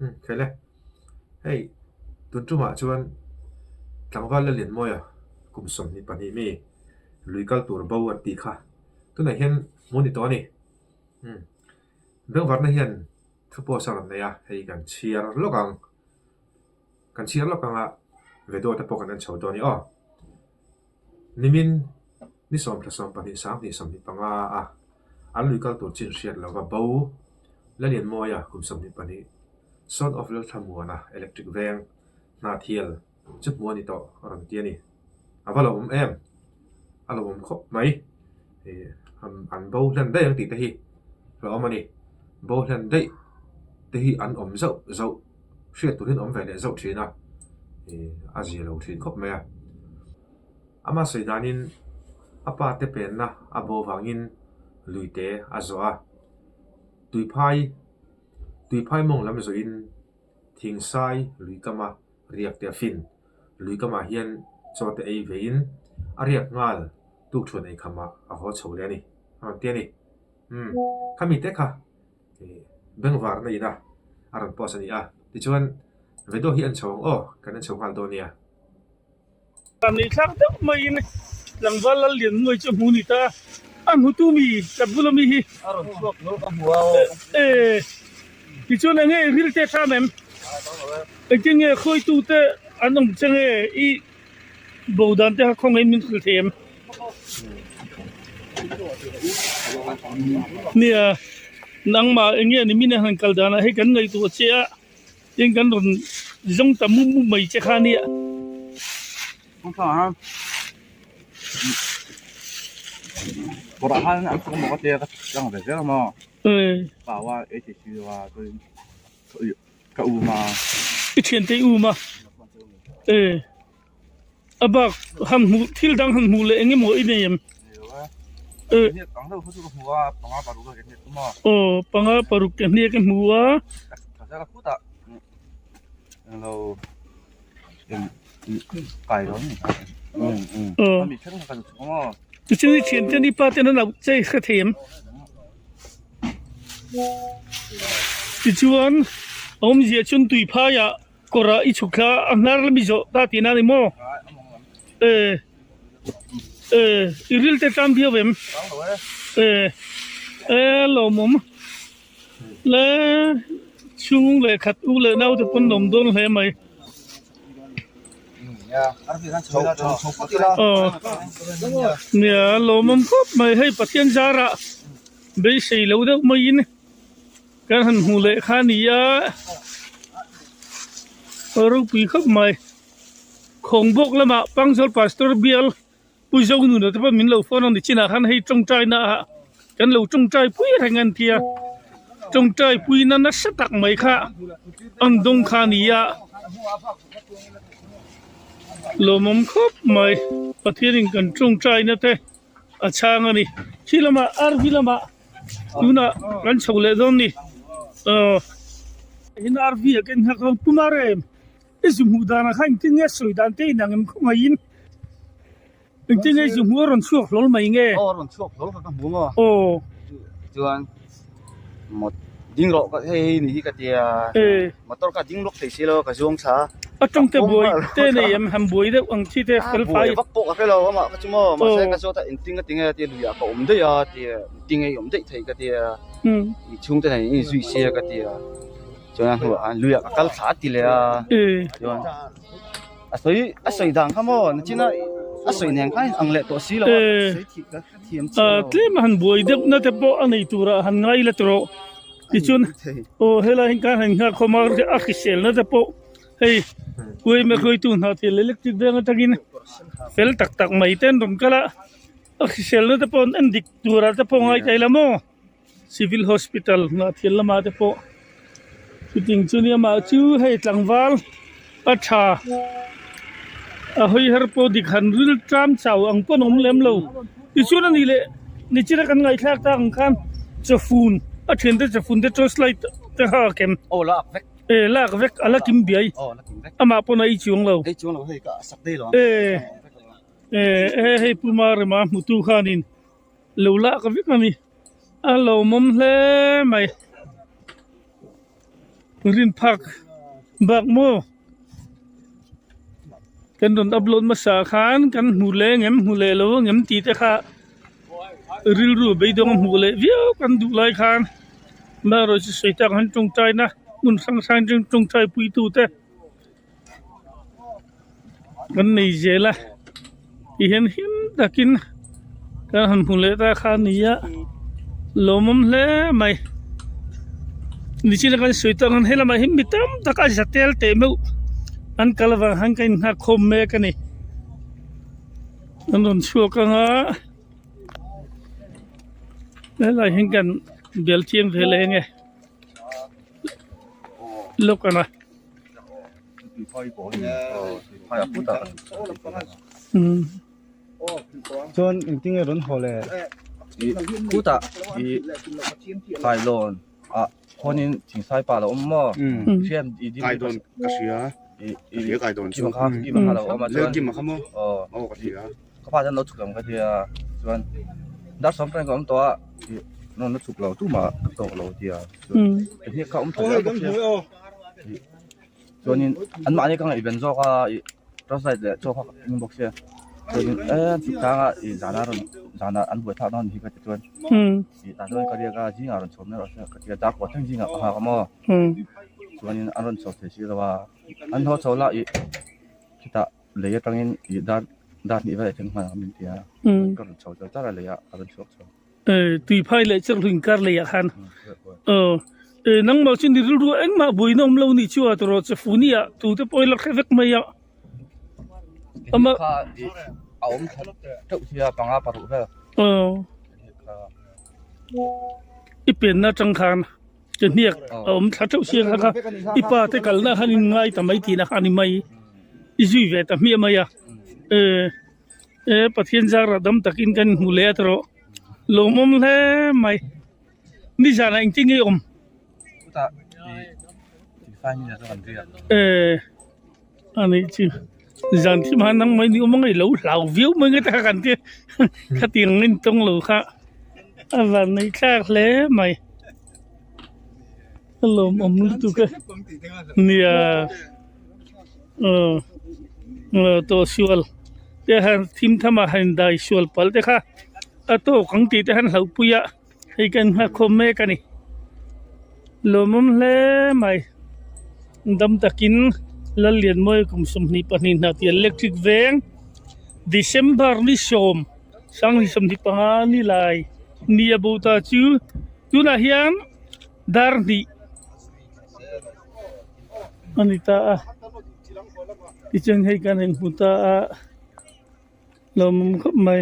Umm khaih le. Hei tun tumah chuan tlangval Lalianmawia kum 22 mi lui kal tur bo an tih kha tunah hian hmu ni tawh a ni. Umm bengvarna hian thu post a rawn nei a, hei kan chhiar lawk ang. Kan chhiar lawk anga video te pawh kan en chho dawn a ni aw. Nimin ni sawmthla sawmpahnih sanghnih 25 a an lui kal tur chin hriat lova bo Lalianmawia kum 22 son of Lalthlamuana electric veng Hnathial chu hmu a ni tawh a rawn ti a ni. A va lo awm em? A lo awm khawp mai. An bo hlen daih ang tih te hi hlauhawm a ni. Bo hlen daih te hi an awm zauh zauh hriat turin awm ve leh zauh thin a, a zia lo thin khawp mai a. Ama sawi danin a pa te penna a bo vangin luite a zawh a, tuiphai tuiphai mawng lam zawhin thingsai lui kama riak te a fin. Lui kamah hian chaw te ei veiin a riak nghal tukthuan ei khamah a haw chho leh a ni a rawn ti a ni. Umm khami te kha bengvarna ina a rawn post a ni a tichuan video hi en chho ang aw kan en chho nghal dawn nia. Nei thlak deuh maiin tlangval lal lian muai chu a hmu ni ta a hmutu mi ka bula mi hi a rawn chhuak hlawl ka hmu a aw. E tichuan enge i ril te tham em? Engtin nge khawitu te an awm che nge i bo dan te kha khawngaih min hrilh thei em? Nia nangmah enge ni min a han kal danah hei kan ngaihtuah che a. Tin kan rawn zawng ta mum mum mai che kha nia. I thiante i um a. A bak han hmuh thil dang han hmuh leh eng emaw i nei em? Aw panga paruk ke hniak i hmu a. Aw tichuan i thiante ni pa ten an auh che i hre thei em? Tichuan a awmzia chuan tui phaiah. Kawr ah i chhuk thla a hnar lami zawh ta tihna a ni maw? E e i ril te tlam viau em? E e lawmawm le chhung leh khat u leh nau te pawn lawm dawn hle mai. Aw nia lawmawm khawp mai hei Pathian zarah beisei lo deuh maiin. Kan han hmuh leh kha a ni a, ropui khawp mai. Khawngbawk lamah Pangzawl Pastor bial Pu Zonuna te pawh min lo phone a ni chinah khan hei tawngtai naah kan lo tawngtai pui reng an tia, tawngtai puina nasa tak mai kha an dawng kha a ni a, lawmawm khawp mai. Pathianin kan tawngtaina te a chhang a ni. Khi lamah RV lamah. Tunah kan chho leh dawn ni. Aw hin RV ah ken nghak ho tum a rem. I zu hmuh danah khan engtin nge sawi dan te inang em khawngaihin. Engtin nge i zu hmuh a rawn chhuak hlawl mai nge? Aw a rawn chhuak hlawl kha ka hmu maw. Aw. Chuan mot ding rawh ka hei hei ni hi ka tia. Motor kha ding lawk thei si lo ka zuang thla. A tawng te buai te nei em han buai deuh ang chi te fel fai. Buai vak pawh ka hre lo amah kha chu maw mahse ka zawt a engtin a ti nge tia lui ah ka awm daih a tia engtin nge i awm daih thei ka tia i chhungte nen in inzui sia ka tia chuan a hnuah khan lui ah ka kal thla a ti leh a chuan a sawi a sawi dan kha maw nachina a sawi nen khan in ang leh tawh si lo a sawi thih ka hrethiam chiah lo. Tlem a han buai deuh na te pawh a nei turah han ngai la tawh. Tichuan aw helai hi kan han nghak khawm a a hriselna te pawh hei kuaima hruaitu hna thil electric veng atangin fel tak tak mai te an rawn kal a a hriselna te pawh an en dik turah te pawh ngai thei la maw civil hospital hna thil lamah te pawh chuting chu nia mah chu hei tlangval a tha a hawi har pawh dik han ril tlam chau ang pawn a awm lem lo tichuan a nih leh nichina kan ngaihthlak tak ang khan chawfun a thian te chawfun te torch light te kha a kem aw lak vek e lak vek a la kim biai aw la kim vek amah pawn a ei chuang lo ei chuang lo hei ka sak daih lo e e hei pu Marema hmutu khanin lo lak vek a ni a lawmawm hle mai. Rin phak bak maw kan rawn upload hmasa khan kan hmu leh ngem hmu leh lo ngem tih te kha rilru beidawng a hmuh leh viau kan duh lai khan amaherawh chu sawi tak han tawngtaina hmun hrang hrang atang tawngtai pui tu te kan nei zel a ti hian him takin kan han hmu leh ta kha a ni a lawmawm hle mai nichina kan sawi tawh ang helamah hian mi tam tak a za tel teh meuh an kal avang khan ka inghak khawm mek a ni an rawn chhuak ang a helai hian kan bel chiang ve leh enge lawk ang a. Chuan engtin nge rawn haw le? Khutah i kailawn ah khuanin thingsai pa lo awm maw? Hriat i ding Kailawn ka hria. I hria kailawn chu. Kima kha kima kha lo awm a chuan. Kima kha maw? Aw. Aw ka hria. Ka pa chuan lo chhuk lam ka tia chuan dar sawm peng ka awm tawh a i rawn la chhuk lo tumah ka tawk lo tia chuan hei kha awm tha zel bawk sia. Chuanin anmahni ka ngaihven zawk a ih torch light leh chaw kha ka keng bawk sia chuanin eee chhuk tlang a ih zana rawn zana an buai thlak dawn a ni hi ka ti chuan ih tah chuan ka riak a zingah rawn chho mai rawh se ka ti a dark pawh thleng zingah ka nghak a maw chuanin an rawn chho thei si lo a an haw chho lah ih khitah lei atangin ih dar dar hnih vel a thleng hman ang min ti a ka rawn chho char char a leiah ka rawn chhuak chho. Tuiphai leh Cherhlui inkar leiah khan nangmah chu ni rilru engmah buaina awm lo nih chu a tawrh che fu nia tute pawh ila hre vek mai a. Ama kha a awm that teuh sia panga paruh vel. I penna atang khan ke hniak a awm thla teuh sia kha kha i pa te kalna khan in ngai ta mai tihna kha a ni mai i zui ve ta hmiah mai a. E Pathian zara dam takin kan hmu leh a tawh lawmawm hle mai nizanah engtin nge awm e ani chu zan thim han nang mai ni awm ang ilo hlau viau mai nge te kha kan tia khatiang in tawng lo kha a van nei thlak hle mai a lawmawm lutuk e nia. Tawh sual te han thim tham a han dai sual palh te kha a tawk ang tih te han hlauh pui a hei kan nghak khawm mek a ni lawmawm hle mai dam takin Lallianmawia kum 22 hna tih electric veng December ni sawm sanghnih 25 ni lai ni a bo ta chu tunah hian dar hnih. A ni ta a tichuan hei kan inhmu ta a lawmawm khawp mai.